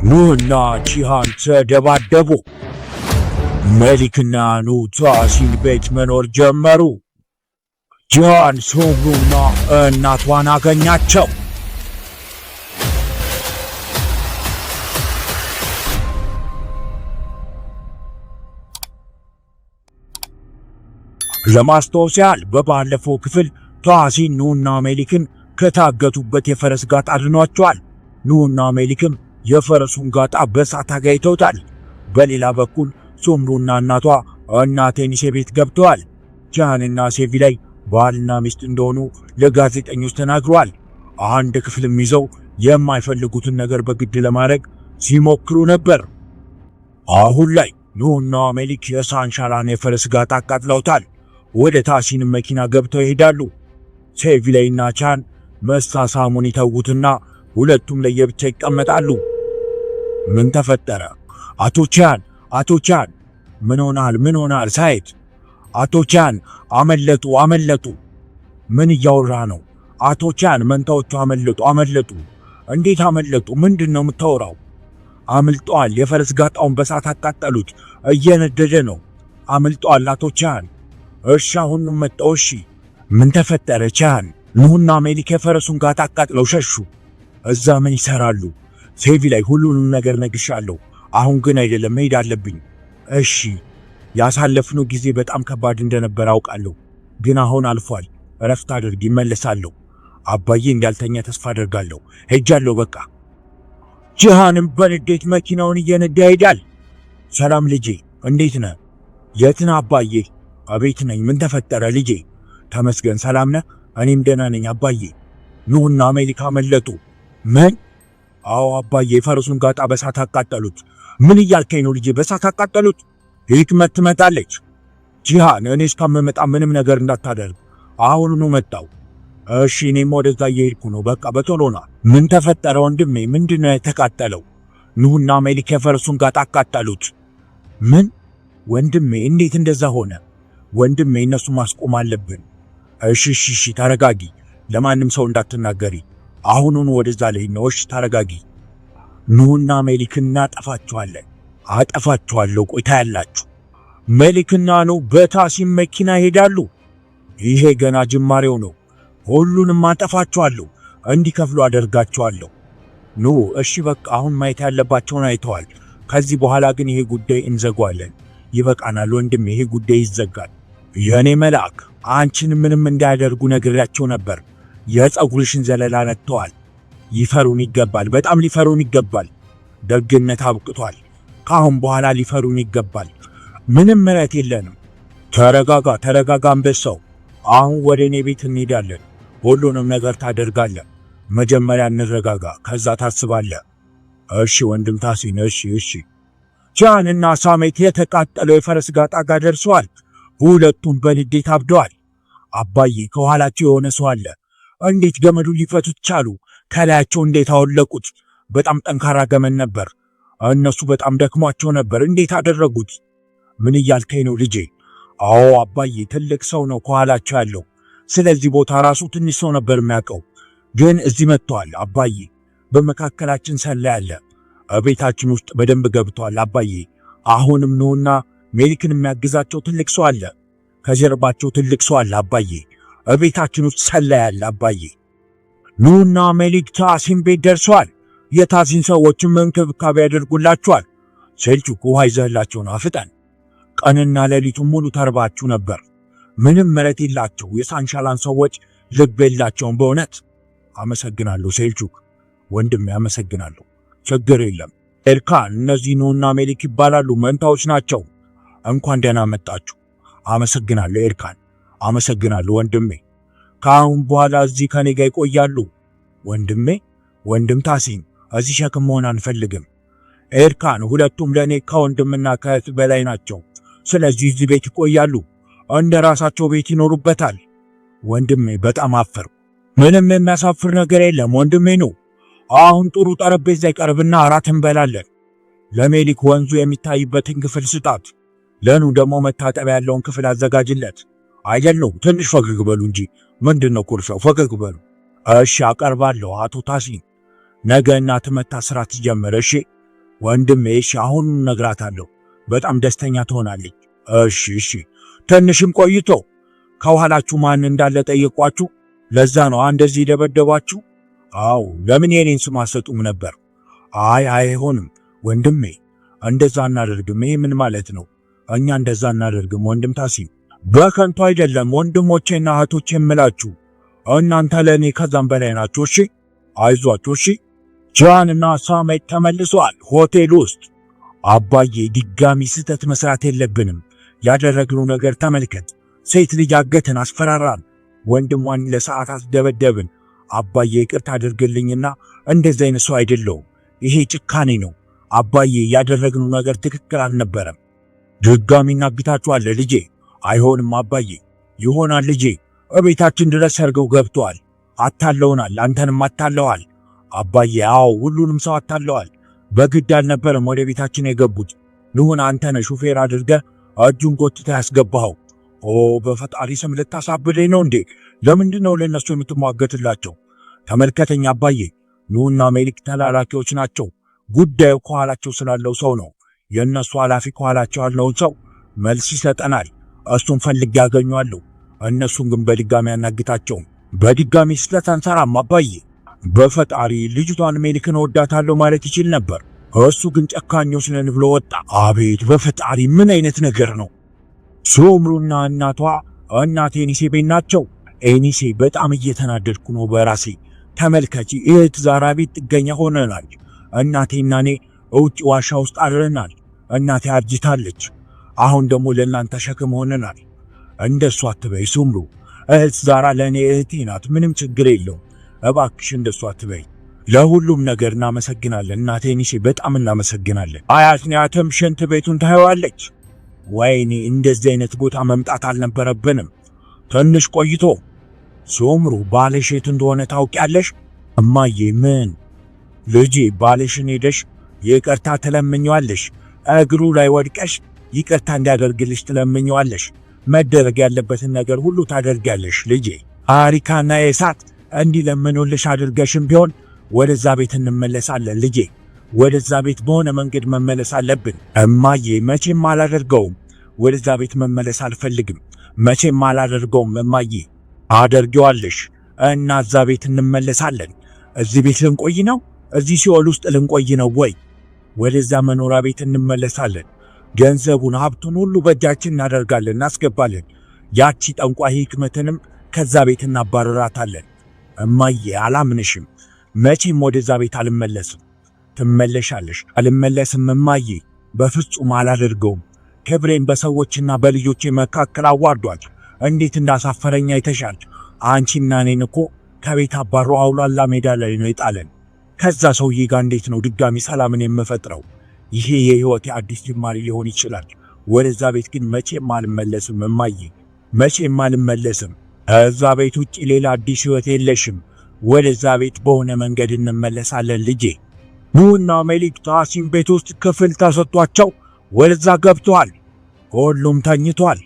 ኑህና ቺሃን ተደባደቡ። መሊክና ኑህ ታሲን ቤት መኖር ጀመሩ። ጂሃን ሱምሩና እናቷን አገኛቸው። ለማስታወስ ያህል በባለፈው ክፍል ታሲን ኑህና ሜሊክን ከታገቱበት የፈረስ ጋጣ አድኗቸዋል። ኑህና ሜሊክም የፈረሱን ጋጣ በእሳት አጋይተውታል። በሌላ በኩል ሱምሩና እናቷ እናቴኒሴ ቤት ገብተዋል። ጂሃንና ሴቪ ላይ ባልና ሚስት እንደሆኑ ለጋዜጠኞች ተናግረዋል። አንድ ክፍልም ይዘው የማይፈልጉትን ነገር በግድ ለማድረግ ሲሞክሩ ነበር። አሁን ላይ ኑህና ሜሊክ የሳንሻላን የፈረስ ጋጣ አቃጥለውታል። ወደ ታሲን መኪና ገብተው ይሄዳሉ። ሴቪላይና ቻን መሳሳሙን ይተዉትና ሁለቱም ለየብቻ ይቀመጣሉ። ምን ተፈጠረ? አቶ ቻን፣ አቶ ቻን፣ ምን ሆናል? ምን ሆናል? ሳይት አቶ ቻን አመለጡ፣ አመለጡ። ምን እያወራ ነው? አቶ ቻን መንታዎቹ አመለጡ፣ አመለጡ። እንዴት አመለጡ? ምንድን ነው የምታወራው? አምልጧል። የፈረስ ጋጣውን በሳት አቃጠሉት። እየነደደ ነው። አምልጧል አቶ ቻን። እሺ አሁንም መጣው። እሺ ምን ተፈጠረ ቻን? ኑህና ሜሊክ የፈረሱን ጋጣ አቃጥለው ሸሹ። እዛ ምን ይሰራሉ? ሴቪ ላይ ሁሉንም ነገር ነግሻለሁ። አሁን ግን አይደለም፣ መሄድ አለብኝ። እሺ ያሳለፍነው ጊዜ በጣም ከባድ እንደነበር አውቃለሁ፣ ግን አሁን አልፏል። እረፍት አድርግ፣ ይመለሳለሁ። አባዬ እንዳልተኛ ተስፋ አደርጋለሁ። ሄጃለሁ፣ በቃ። ጂሃንም በንዴት መኪናውን እየነዳ ይሄዳል። ሰላም ልጄ፣ እንዴት ነህ? የት ነህ አባዬ? አቤት ነኝ። ምን ተፈጠረ ልጄ? ተመስገን፣ ሰላም ነህ? እኔም ደህና ነኝ አባዬ። ኑህና ሜሊክ አመለጡ። ምን? አዎ አባዬ፣ የፈረሱን ጋጣ በሳት አቃጠሉት። ምን እያልከኝ ነው ልጄ? በሳት አቃጠሉት? ሂክመት ትመጣለች። ጂሃን፣ እኔ እስከምመጣ ምንም ነገር እንዳታደርግ። አሁኑኑ መጣው። እሺ፣ እኔም ወደዛ እየሄድኩ ነው። በቃ በቶሎ ና። ምን ተፈጠረ ወንድሜ? ምንድነው የተቃጠለው? ኑህና ሜሊክ የፈረሱን ጋጣ አቃጠሉት። ምን ወንድሜ? እንዴት እንደዛ ሆነ? ወንድሜ፣ እነሱ ማስቆም አለብን። እሺ እሺ እሺ፣ ተረጋጊ። ለማንም ሰው እንዳትናገሪ። አሁኑኑ ወደዛ ልሄድ ነው። እሺ ተረጋጊ። ኑህና ሜሊክን እናጠፋቸዋለን። አጠፋቸዋለሁ። ቆይታ ያላችሁ ሜሊክና ኑህ በታሲም መኪና ይሄዳሉ። ይሄ ገና ጅማሬው ነው። ሁሉንም አጠፋቸዋለሁ። እንዲከፍሉ አደርጋቸዋለሁ። ኑህ እሺ በቃ አሁን ማየት ያለባቸውን አይተዋል። ከዚህ በኋላ ግን ይሄ ጉዳይ እንዘጓለን። ይበቃናል ወንድም፣ ይሄ ጉዳይ ይዘጋል። የእኔ መልአክ አንቺን ምንም እንዳያደርጉ ነግሬያቸው ነበር። የፀጉርሽን ዘለላ ነጥተዋል። ሊፈሩን ይገባል። በጣም ሊፈሩን ይገባል። ደግነት አብቅቷል። ከአሁን በኋላ ሊፈሩን ይገባል። ምንም ምሕረት የለንም። ተረጋጋ፣ ተረጋጋ አንበሳው። አሁን ወደ እኔ ቤት እንሄዳለን። ሁሉንም ነገር ታደርጋለህ። መጀመሪያ እንረጋጋ፣ ከዛ ታስባለህ። እሺ ወንድም ታሲን፣ እሺ እሺ። ጃን እና ሳሜት የተቃጠለው የፈረስ ጋጣ ጋር ደርሰዋል። ሁለቱም በንዴት አብደዋል። አባዬ ከኋላቸው የሆነ ሰው አለ። እንዴት ገመዱን ሊፈቱት ቻሉ? ከላያቸው እንዴት አወለቁት? በጣም ጠንካራ ገመድ ነበር። እነሱ በጣም ደክሟቸው ነበር። እንዴት አደረጉት? ምን እያልከኝ ነው ልጄ? አዎ አባዬ፣ ትልቅ ሰው ነው ከኋላቸው ያለው። ስለዚህ ቦታ ራሱ ትንሽ ሰው ነበር የሚያውቀው፣ ግን እዚህ መጥተዋል አባዬ። በመካከላችን ሰላይ አለ። ቤታችን ውስጥ በደንብ ገብተዋል አባዬ። አሁንም ነውና ሜሊክን የሚያግዛቸው ትልቅ ሰው አለ። ከጀርባቸው ትልቅ ሰው አለ አባዬ። እቤታችን ውስጥ ሰላይ አለ አባዬ። ኑና ሜሊክ ታሲን ቤት ደርሰዋል። የታሲን ሰዎችም እንክብካቤ ያደርጉላቸዋል። ሴልቹክ ውሃ ይዘህላቸው ነው፣ ፍጠን። ቀንና ሌሊቱን ሙሉ ተርባችሁ ነበር። ምንም ምሕረት የላቸው የሳንሻላን ሰዎች ልብ የላቸውም። በእውነት አመሰግናለሁ ሴልቹክ ወንድሜ፣ አመሰግናለሁ። ችግር የለም ኤልካን። እነዚህ ኑና ሜሊክ ይባላሉ፣ መንታዎች ናቸው። እንኳን ደህና መጣችሁ። አመሰግናለሁ ኤርካን፣ አመሰግናለሁ ወንድሜ። ከአሁን በኋላ እዚህ ከኔ ጋር ይቆያሉ። ወንድሜ፣ ወንድም ታሲን፣ እዚህ ሸክም መሆን አንፈልግም። ኤርካን፣ ሁለቱም ለእኔ ከወንድምና ከእህት በላይ ናቸው። ስለዚህ እዚህ ቤት ይቆያሉ፣ እንደ ራሳቸው ቤት ይኖሩበታል። ወንድሜ፣ በጣም አፈርኩ። ምንም የሚያሳፍር ነገር የለም ወንድሜ ነው። አሁን ጥሩ ጠረጴዛ ይቀርብና እራት እንበላለን። ለሜሊክ ወንዙ የሚታይበትን ክፍል ስጣት። ለኑ ደግሞ መታጠቢያ ያለውን ክፍል አዘጋጅለት። አይደለም ትንሽ ፈገግ በሉ እንጂ ምንድን ነው ኩርፊያው? ፈገግ በሉ እሺ። አቀርባለሁ አቶ ታሲን። ነገ እናትህ መታ ስራ ትጀምር። እሺ። ወንድሜ እሺ፣ አሁን እነግራታለሁ። በጣም ደስተኛ ትሆናለች። እሺ እሺ። ትንሽም ቆይቶ ከኋላችሁ ማን እንዳለ ጠየቋችሁ። ለዛ ነው እንደዚህ ደበደባችሁ። አዎ፣ ለምን የኔን ስም አትሰጡም ነበር? አይ አይሆንም ወንድሜ፣ እንደዛ አናደርግም። ይሄ ምን ማለት ነው? እኛ እንደዛ አናደርግም ወንድም ታሲም። በከንቱ አይደለም ወንድሞቼና እህቶቼ የምላችሁ፣ እናንተ ለእኔ ከዛም በላይ ናችሁ። እሺ፣ አይዟችሁ። እሺ። ጃንና ሳሜት ተመልሰዋል ሆቴል ውስጥ። አባዬ ድጋሚ ስህተት መስራት የለብንም። ያደረግነው ነገር ተመልከት። ሴት ልጅ አገትን፣ አስፈራራን፣ ወንድሟን ለሰዓታት ደበደብን። አባዬ ይቅርታ አድርግልኝና እንደዚህ አይነት ሰው አይደለሁም። ይሄ ጭካኔ ነው። አባዬ ያደረግነው ነገር ትክክል አልነበረም። ድጋሚ እናግታችኋለን ልጄ። አይሆንም አባዬ። ይሆናል ልጄ። እቤታችን ድረስ ሰርገው ገብተዋል። አታለውናል። አንተንም አታለዋል አባዬ። አዎ ሁሉንም ሰው አታለዋል። በግድ አልነበረም ወደ ቤታችን የገቡት። ንሁን አንተ ነህ ሹፌር አድርገህ እጁን ጎትተህ ያስገባኸው። ኦ በፈጣሪ ስም ልታሳብደኝ ነው እንዴ? ለምንድን ነው ለእነሱ የምትሟገትላቸው? ተመልከተኝ አባዬ፣ ኑና ሜሊክ ተላላኪዎች ናቸው። ጉዳዩ ከኋላቸው ስላለው ሰው ነው። የእነሱ ኃላፊ ከኋላቸው ያለውን ሰው መልስ ይሰጠናል። እሱን ፈልጌ ያገኘዋለሁ። እነሱን ግን በድጋሚ አናግታቸውም። በድጋሚ ስህተት አንሰራም አባዬ። በፈጣሪ ልጅቷን ሜሊክን እወዳታለሁ ማለት ይችል ነበር። እሱ ግን ጨካኞች ነን ብሎ ወጣ። አቤት በፈጣሪ ምን አይነት ነገር ነው? ሶምሩና እናቷ እናቴ ኤኒሴ ቤት ናቸው። ኤኒሴ በጣም እየተናደድኩ ነው በራሴ። ተመልከቺ፣ እህት ዛራ ቤት ጥገኛ ሆነናል። እናቴና እኔ እውጭ ዋሻ ውስጥ አድረናል። እናቴ አርጅታለች። አሁን ደግሞ ለእናንተ ሸክም ሆነናል። እንደሷ አትበይ ሱምሩ። እህት ዛራ ለእኔ እህቴ ናት። ምንም ችግር የለውም። እባክሽ እንደሷ አትበይ። ለሁሉም ነገር እናመሰግናለን እናቴ ኤኒሴ፣ በጣም እናመሰግናለን። አያት ኒያትም ሽንት ቤቱን ታየዋለች። ወይኔ እንደዚህ አይነት ቦታ መምጣት አልነበረብንም። ትንሽ ቆይቶ ሶምሩ ባልሽ የት እንደሆነ ታውቂያለሽ? እማዬ ምን? ልጄ ባልሽን ሄደሽ ይቅርታ ትለምኚዋለሽ። እግሩ ላይ ወድቀሽ ይቅርታ እንዲያደርግልሽ ትለምኚዋለሽ። መደረግ ያለበትን ነገር ሁሉ ታደርጊያለሽ ልጄ። አሪካና የሳት እንዲለምኑልሽ አድርገሽም ቢሆን ወደዛ ቤት እንመለሳለን ልጄ። ወደዛ ቤት በሆነ መንገድ መመለስ አለብን። እማዬ መቼም አላደርገውም። ወደዛ ቤት መመለስ አልፈልግም። መቼም አላደርገውም እማዬ። አደርገዋለሽ እና እዛ ቤት እንመለሳለን። እዚህ ቤት ልንቆይ ነው? እዚህ ሲኦል ውስጥ ልንቆይ ነው ወይ? ወደዛ መኖሪያ ቤት እንመለሳለን። ገንዘቡን፣ ሀብቱን ሁሉ በእጃችን እናደርጋለን፣ እናስገባለን። ያቺ ጠንቋይ ህክመትንም ከዛ ቤት እናባረራታለን። እማዬ አላምንሽም። መቼም ወደዛ ቤት አልመለስም። ትመለሻለሽ። አልመለስም እማዬ፣ በፍጹም አላደርገውም። ክብሬን በሰዎችና በልጆቼ መካከል አዋርዷል። እንዴት እንዳሳፈረኝ አይተሻል። አንቺና እኔን እኮ ከቤት አባሮ አውላላ ሜዳ ላይ ነው የጣለን። ከዛ ሰውዬ ጋር እንዴት ነው ድጋሚ ሰላምን የምፈጥረው? ይሄ የህይወቴ አዲስ ጅማሬ ሊሆን ይችላል። ወደዛ ቤት ግን መቼም አልመለስም እማዬ፣ መቼም አልመለስም። እዛ ቤት ውጭ ሌላ አዲስ ህይወት የለሽም። ወደዛ ቤት በሆነ መንገድ እንመለሳለን ልጄ። ኑና ሜሊክ ታሲም ቤት ውስጥ ክፍል ተሰጥቷቸው ወደዛ ገብተዋል። ሁሉም ተኝቷል።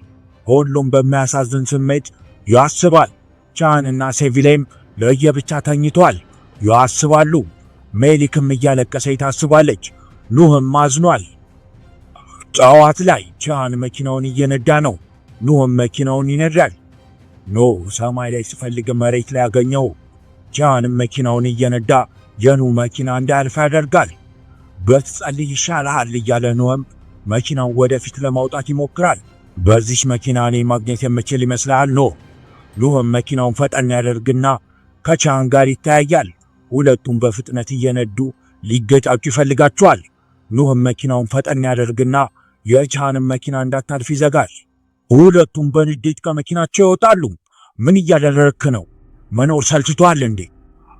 ሁሉም በሚያሳዝን ስሜት ያስባል። ቻን እና ሴቪሌም ለየብቻ ተኝቷል፣ ያስባሉ። ሜሊክም እያለቀሰ ታስባለች። ኑህም አዝኗል። ጠዋት ላይ ቻን መኪናውን እየነዳ ነው። ኑህም መኪናውን ይነዳል። ኑህ ሰማይ ላይ ሲፈልግ መሬት ላይ ያገኘው። ቻንም መኪናውን እየነዳ የኑህ መኪና እንዳያልፍ ያደርጋል። ብትጸልይ ይሻልሃል እያለ ኑህም መኪናውን ወደፊት ለማውጣት ይሞክራል። በዚች መኪና እኔ ማግኘት የምችል ይመስልሃል ኑህ? ኑህም መኪናውን ፈጠን ያደርግና ከቻን ጋር ይተያያል። ሁለቱም በፍጥነት እየነዱ ሊገጫጩ ይፈልጋቸዋል። ኑህም መኪናውን ፈጠን ያደርግና የቻንን መኪና እንዳታልፍ ይዘጋል። ሁለቱም በንዴት ከመኪናቸው ይወጣሉ። ምን እያደረግክ ነው? መኖር ሰልችቷል እንዴ?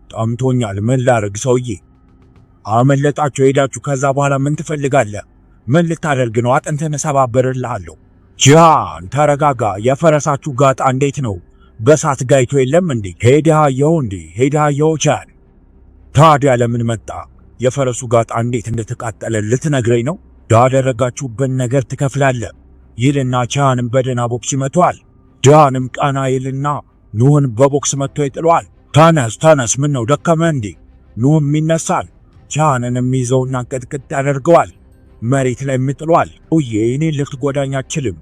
ጠምቶኛል። ምን ላርግ ሰውዬ? አመለጣችሁ ሄዳችሁ። ከዛ በኋላ ምን ትፈልጋለህ? ምን ልታደርግ ነው? አጥንትህን እሰባብርልሃለሁ። ጃን ተረጋጋ። የፈረሳችሁ ጋጣ እንዴት ነው? በሳት ጋይቶ የለም እንዴ? ሄደህ አየኸው እንዴ? ሄደህ አየኸው? ቻን ታዲያ ለምን መጣ? የፈረሱ ጋጣ እንዴት እንደተቃጠለ ልትነግረኝ ነው? ያደረጋችሁበት ነገር ትከፍላለህ ይልና ቻንም በደህና ቦክስ ይመቷል። ጃንም ቀና ይልና ኑህን በቦክስ መጥቶ ይጥለዋል። ተነስ ተነስ፣ ምን ነው ደከመ እንዴ? ኑህም ይነሳል። ቻንንም ይዘውና ቅጥቅጥ ያደርገዋል። መሬት ላይ ምጥሏል። ውዬ እኔን ልትጎዳኝ አትችልም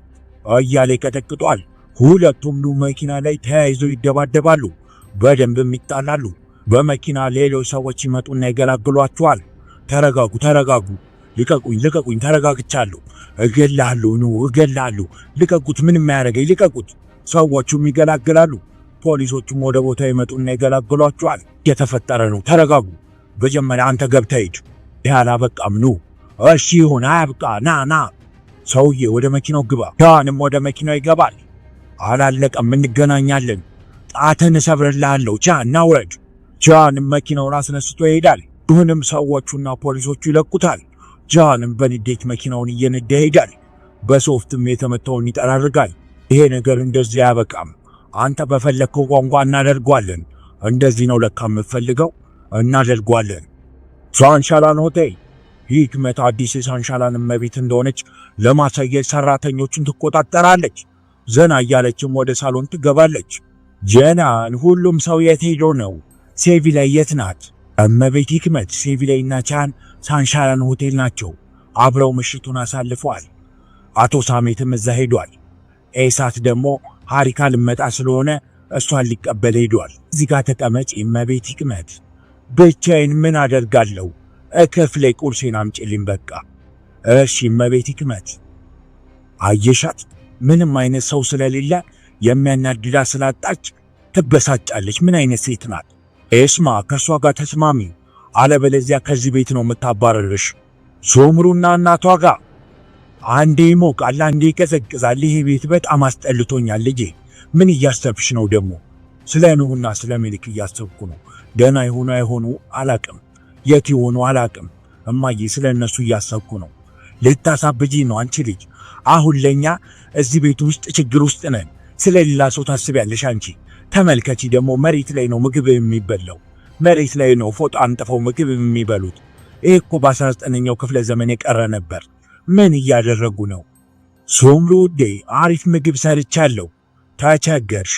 እያለ ይቀጠቅጧል። ሁለቱም መኪና ላይ ተያይዘው ይደባደባሉ። በደንብም ይጣላሉ። በመኪና ሌሎች ሰዎች ይመጡና ይገላግሏቸዋል። ተረጋጉ፣ ተረጋጉ፣ ልቀቁኝ፣ ልቀቁኝ፣ ተረጋግቻለሁ፣ እገላለሁ፣ ኑ እገላለሁ፣ ልቀቁት፣ ምንም አያደርገኝ፣ ልቀቁት። ሰዎቹም ይገላግላሉ። ፖሊሶቹም ወደ ቦታ ይመጡና ይገላግሏቸዋል። የተፈጠረ ነው፣ ተረጋጉ። መጀመሪያ አንተ ገብተህ ሂድ። ይህ አላበቃም፣ ኑ። እሺ ይሁን፣ አያብቃ፣ ና ና። ሰውዬ ወደ መኪናው ግባ። ቻንም ወደ መኪናው ይገባል። አላለቀም፣ እንገናኛለን። ጣትን እሰብርልሃለሁ። ቻን ና ውረድ። ጃንም መኪናውን አስነስቶ ይሄዳል። ይሁንም ሰዎቹና ፖሊሶቹ ይለቁታል። ጃንም በንዴት መኪናውን እየነዳ ይሄዳል። በሶፍትም የተመታውን ይጠራርጋል። ይሄ ነገር እንደዚህ አያበቃም። አንተ በፈለግከው ቋንቋ እናደርጓለን። እንደዚህ ነው ለካ የምትፈልገው፣ እናደርጓለን። ሳንሻላን ሆቴል ሂክመት አዲስ የሳንሻላን እመቤት እንደሆነች ለማሳየት ሰራተኞቹን ትቆጣጠራለች። ዘና እያለችም ወደ ሳሎን ትገባለች። ጀናን፣ ሁሉም ሰው የት ሄዶ ነው? ሴቪ ላይ የት ናት? እመቤት ሂክመት፣ ሴቪ ላይና ቻን ሳንሻላን ሆቴል ናቸው። አብረው ምሽቱን አሳልፈዋል። አቶ ሳሜትም እዛ ሄዷል። ኤሳት ደግሞ ሀሪካ ልመጣ ስለሆነ እሷን ሊቀበል ሄዷል። እዚህ ጋር ተቀመጭ እመቤት ሂክመት። ብቻዬን ምን አደርጋለሁ? እክፍሌ ቁርሴን አምጪልኝ በቃ። እሺ እመቤት ሂክመት። አየሻት፣ ምንም አይነት ሰው ስለሌለ የሚያናድዳ ስላጣች ትበሳጫለች። ምን አይነት ሴት ናት? ኤስማ ከእሷ ጋር ተስማሚ፣ አለበለዚያ ከዚህ ቤት ነው የምታባረርሽ። ሶምሩና እናቷ ጋር አንዴ ይሞቃል፣ አንዴ ይቀዘቅዛል። ይሄ ቤት በጣም አስጠልቶኛል ልጄ። ምን እያሰብሽ ነው ደግሞ? ስለ ኑህና ስለ ሜሊክ እያሰብኩ ነው። ደህና ይሆኑ አይሆኑ አላቅም፣ የት ይሆኑ አላቅም። እማዬ ስለ እነሱ እያሰብኩ ነው። ልታሳብጂ ነው አንቺ ልጅ። አሁን ለኛ እዚህ ቤት ውስጥ ችግር ውስጥ ነን። ስለ ሌላ ሰው ታስቢያለሽ አንቺ። ተመልከቺ ደግሞ መሬት ላይ ነው ምግብ የሚበላው። መሬት ላይ ነው ፎጣ አንጥፈው ምግብ የሚበሉት። ይህ እኮ በ19ኛው ክፍለ ዘመን የቀረ ነበር። ምን እያደረጉ ነው? ሶምሩ ውዴ አሪፍ ምግብ ሰርቻለሁ። ተቸገርሽ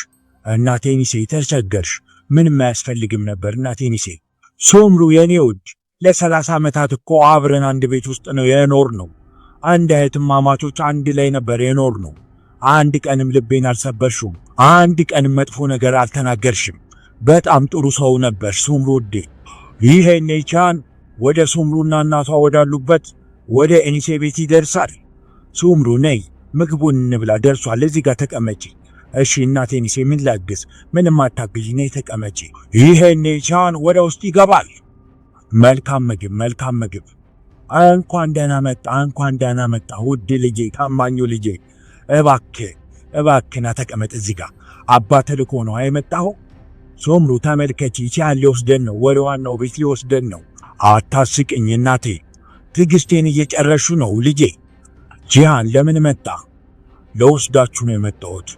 እናቴ ኒሴ፣ ተቸገርሽ። ምንም አያስፈልግም ነበር እናቴ ኒሴ። ሶምሩ የኔ ውድ ለ30 ዓመታት እኮ አብረን አንድ ቤት ውስጥ ነው የኖር ነው። አንድ እህትማማቾች አንድ ላይ ነበር የኖር ነው። አንድ ቀንም ልቤን አልሰበርሽም። አንድ ቀንም መጥፎ ነገር አልተናገርሽም። በጣም ጥሩ ሰው ነበር ሱምሩ ውዴ። ይሄኔ ቻን ወደ ሱምሩና እናቷ ወዳሉበት ወደ ኤኒሴ ቤት ይደርሳል። ሱምሩ ነይ ምግቡን እንብላ ደርሷል። እዚህ ጋር ተቀመጪ። እሺ እናቴ ኤኒሴ ምን ላግዝ? ምንም አታግዢ፣ ነይ ተቀመጪ። ይሄኔ ቻን ወደ ውስጥ ይገባል። መልካም ምግብ፣ መልካም ምግብ። እንኳን ደህና መጣ፣ እንኳን ደህና መጣ ውድ ልጄ፣ ታማኙ ልጄ። እባክህ እባክህ ና ተቀመጥ እዚህ ጋር። አባት ልኮ ነው የመጣኸው? ሶምሩ ተመልከቺ፣ ቻን ሊወስደን ነው፣ ወደ ዋናው ቤት ሊወስደን ነው። አታስቅኝ እናቴ፣ ትዕግስቴን እየጨረሹ ነው ልጄ። ጂሃን ለምን መጣ? ለወስዳችሁ ነው የመጣሁት።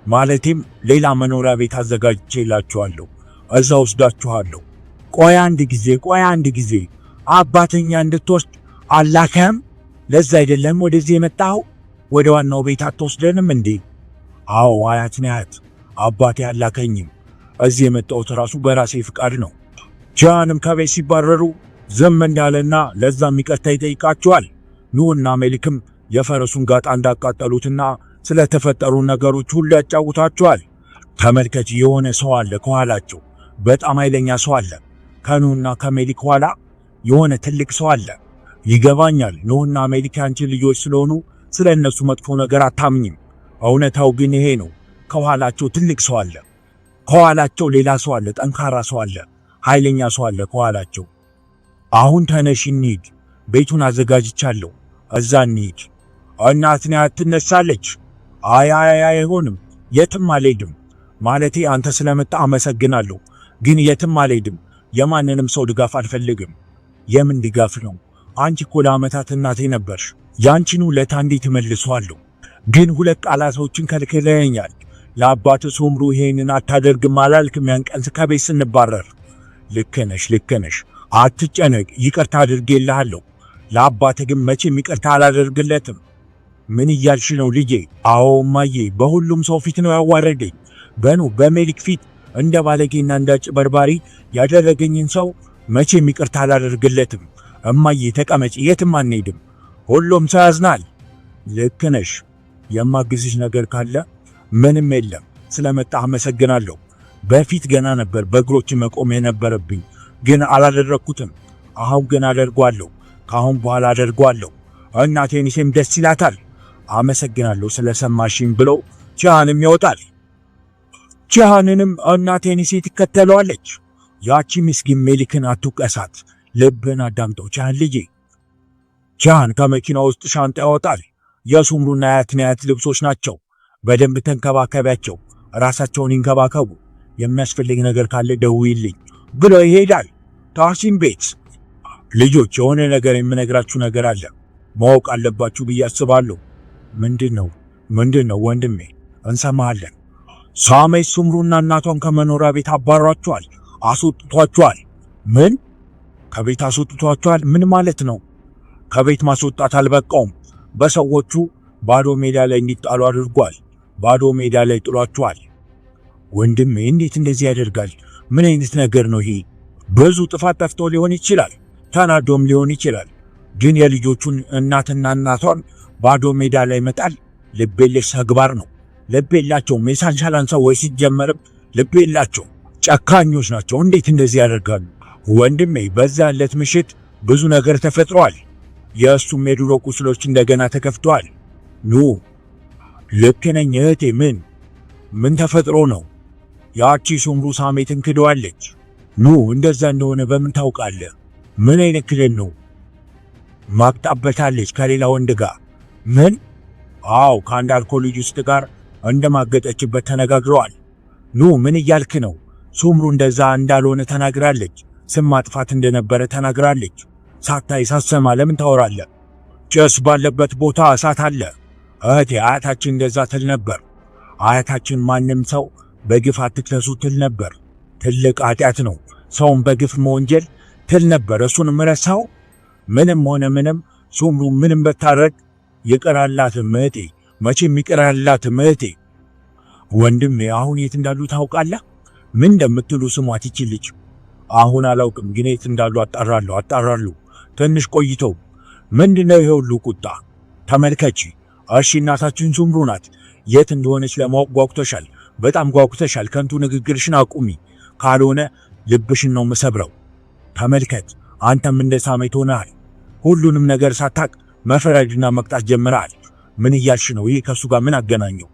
ማለቴም ሌላ መኖሪያ ቤት አዘጋጅቼላችኋለሁ፣ እዛ ወስዳችኋለሁ። ቆይ አንድ ጊዜ፣ ቆይ አንድ ጊዜ፣ አባተኛ እንድትወስድ አላከም? ለዛ አይደለም ወደዚህ የመጣኸው? ወደ ዋናው ቤት አትወስደንም እንዴ? አዎ አያት ነያት፣ አባቴ አላከኝም። እዚህ የመጣሁት ራሱ በራሴ ፍቃድ ነው። ጃንም ከቤት ሲባረሩ ዝም እንዳለና ለዛም ይቅርታ ይጠይቃቸዋል። ኑህና ሜሊክም የፈረሱን ጋጣ እንዳቃጠሉትና ስለተፈጠሩ ነገሮች ሁሉ ያጫውታቸዋል። ተመልከች፣ የሆነ ሰው አለ ከኋላቸው፣ በጣም ኃይለኛ ሰው አለ። ከኑህና ከሜሊክ ኋላ የሆነ ትልቅ ሰው አለ። ይገባኛል፣ ኑህና ሜሊክ ያንቺ ልጆች ስለሆኑ ስለ እነሱ መጥፎ ነገር አታምኝም። እውነታው ግን ይሄ ነው። ከኋላቸው ትልቅ ሰው አለ። ከኋላቸው ሌላ ሰው አለ። ጠንካራ ሰው አለ። ኃይለኛ ሰው አለ ከኋላቸው። አሁን ተነሽ እንሂድ፣ ቤቱን አዘጋጅቻለሁ፣ እዛ እንሂድ። እናት ትነሳለች። አይ አይ አይሆንም፣ የትም አልሄድም። ማለቴ አንተ ስለመጣ አመሰግናለሁ፣ ግን የትም አልሄድም። የማንንም ሰው ድጋፍ አልፈልግም። የምን ድጋፍ ነው? አንቺ እኮ ለዓመታት እናቴ ነበርሽ። ያንቺኑ ውለታ እንዴት እመልሰዋለሁ? ግን ሁለት ቃላቶችን ከልክለኸኛል። ለአባት ሶምሩ ይሄንን አታደርግም አላልክም? ያን ቀን ከቤት ስንባረር። ልክ ነሽ፣ ልክ ነሽ። አትጨነቅ፣ ይቅርታ አድርጌልሃለሁ። ለአባት ግን መቼም ይቅርታ አላደርግለትም። ምን እያልሽ ነው ልጄ? አዎ እማዬ፣ በሁሉም ሰው ፊት ነው ያዋረደኝ። በኑ በሜሊክ ፊት እንደ ባለጌና እንደ አጭበርባሪ ያደረገኝን ሰው መቼም ይቅርታ አላደርግለትም። እማዬ ተቀመጪ፣ የትም አንሄድም። ሁሉም ሰው ያዝናል። ልክ ነሽ። የማግዝሽ ነገር ካለ ምንም የለም። ስለመጣ አመሰግናለሁ። በፊት ገና ነበር በእግሮች መቆም የነበረብኝ፣ ግን አላደረግኩትም። አሁን ግን አደርጓለሁ። ከአሁን በኋላ አደርጓለሁ። እናቴ ኒሴም ደስ ይላታል። አመሰግናለሁ ስለሰማሽኝ ብሎ ቺሃንም ይወጣል። ቺሃንንም እናቴ ኒሴ ትከተለዋለች። ያቺ ምስኪን ሜሊክን አትውቀሳት። ልብን አዳምጠው ቺሃን ልጄ። ቺሃን ከመኪና ውስጥ ሻንጣ ያወጣል። የሱምሩና የአያት ልብሶች ናቸው። በደንብ ተንከባከቢያቸው፣ ራሳቸውን ይንከባከቡ። የሚያስፈልግ ነገር ካለ ደውይልኝ ብሎ ይሄዳል። ታሲም ቤት ልጆች፣ የሆነ ነገር የምነግራችሁ ነገር አለ፣ ማወቅ አለባችሁ ብዬ አስባለሁ። ምንድን ነው? ምንድን ነው ወንድሜ? እንሰማሃለን። ሳሜት ሱምሩና እናቷን ከመኖሪያ ቤት አባሯቸዋል፣ አስወጥቷቸዋል። ምን? ከቤት አስወጥቷቸዋል? ምን ማለት ነው? ከቤት ማስወጣት አልበቃውም፣ በሰዎቹ ባዶ ሜዳ ላይ እንዲጣሉ አድርጓል። ባዶ ሜዳ ላይ ጥሏቸዋል። ወንድሜ እንዴት እንደዚህ ያደርጋል? ምን አይነት ነገር ነው ይሄ? ብዙ ጥፋት ጠፍቶ ሊሆን ይችላል፣ ተናዶም ሊሆን ይችላል። ግን የልጆቹን እናትና እናቷን ባዶ ሜዳ ላይ መጣል ልብ የለሽ ተግባር ነው። ልብ የላቸውም። የሳንሻላን ሰዎች ሲጀመርም ልብ የላቸውም፣ ጨካኞች ናቸው። እንዴት እንደዚህ ያደርጋሉ? ወንድሜ በዛ ዕለት ምሽት ብዙ ነገር ተፈጥሯል። የእሱም የድሮ ቁስሎች እንደገና ተከፍተዋል። ኑ ልክ ነኝ እህቴ። ምን ተፈጥሮ ነው? ያቺ ሱምሩ ሳሜትን ክደዋለች። ኑ እንደዛ እንደሆነ በምን ታውቃለህ? ምን አይነት ክደን ነው? ማግጣበታለች ከሌላ ወንድ ጋር። ምን? አዎ፣ ከአንድ አልኮሊስት ጋር እንደማገጠችበት ተነጋግረዋል። ኑ ምን እያልክ ነው? ሱምሩ እንደዛ እንዳልሆነ ተናግራለች። ስም ማጥፋት እንደነበረ ተናግራለች። ሳታይ ሳትሰማ ለምን ታወራለህ? ጭስ ባለበት ቦታ እሳት አለ። እህቴ አያታችን እንደዛ ትል ነበር። አያታችን ማንም ሰው በግፍ አትክሰሱ ትል ነበር። ትልቅ ኃጢአት ነው ሰውን በግፍ መወንጀል ትል ነበር። እሱን ምረሳው። ምንም ሆነ ምንም ሱምሩ ምንም ብታረግ ይቅር አላትም እህቴ፣ መቼም ይቅር አላትም እህቴ። ወንድሜ አሁን የት እንዳሉ ታውቃለህ? ምን እንደምትሉ ስሟት ይቺ ልጅ። አሁን አላውቅም፣ ግን የት እንዳሉ አጣራለሁ አጣራለሁ። ትንሽ ቆይተው ምንድነው ይሄ ሁሉ ቁጣ? ተመልከቺ። እሺ እናታችን ሱምሩ ናት። የት እንደሆነች ለማወቅ ጓጉተሻል፣ በጣም ጓጉተሻል። ከንቱ ንግግርሽን አቁሚ፣ ካልሆነ ልብሽን ነው ምሰብረው። ተመልከት፣ አንተም እንደ ሳሜት ሆነሃል። ሁሉንም ነገር ሳታቅ መፍረድና መቅጣት ጀምረሃል። ምን እያልሽ ነው? ይህ ከእሱ ጋር ምን አገናኘው?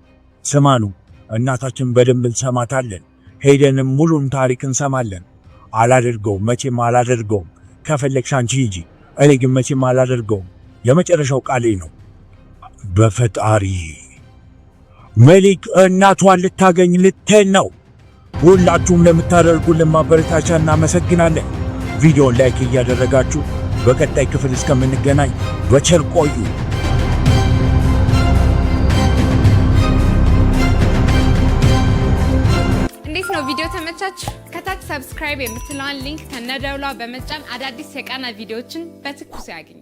ስማኑ፣ እናታችን በደንብ እንሰማታለን። ሄደንም ሙሉን ታሪክ እንሰማለን። አላደርገውም፣ መቼም አላደርገውም። ከፈለግሽ አንቺ ሂጂ፣ እኔ ግን መቼም አላደርገውም። የመጨረሻው ቃሌ ነው። በፈጣሪ መሊክ እናቷን ልታገኝ ልትሄድ ነው። ሁላችሁም ለምታደርጉልን ማበረታቻ እናመሰግናለን። ቪዲዮን like እያደረጋችሁ በቀጣይ ክፍል እስከምንገናኝ በቸር ቆዩ። እንዴት ነው ቪዲዮ ተመቻችሁ? ከታች subscribe የምትለዋን link ከነደውሏ በመጫን አዳዲስ የቃና ቪዲዮዎችን በትኩስ ያግኙ።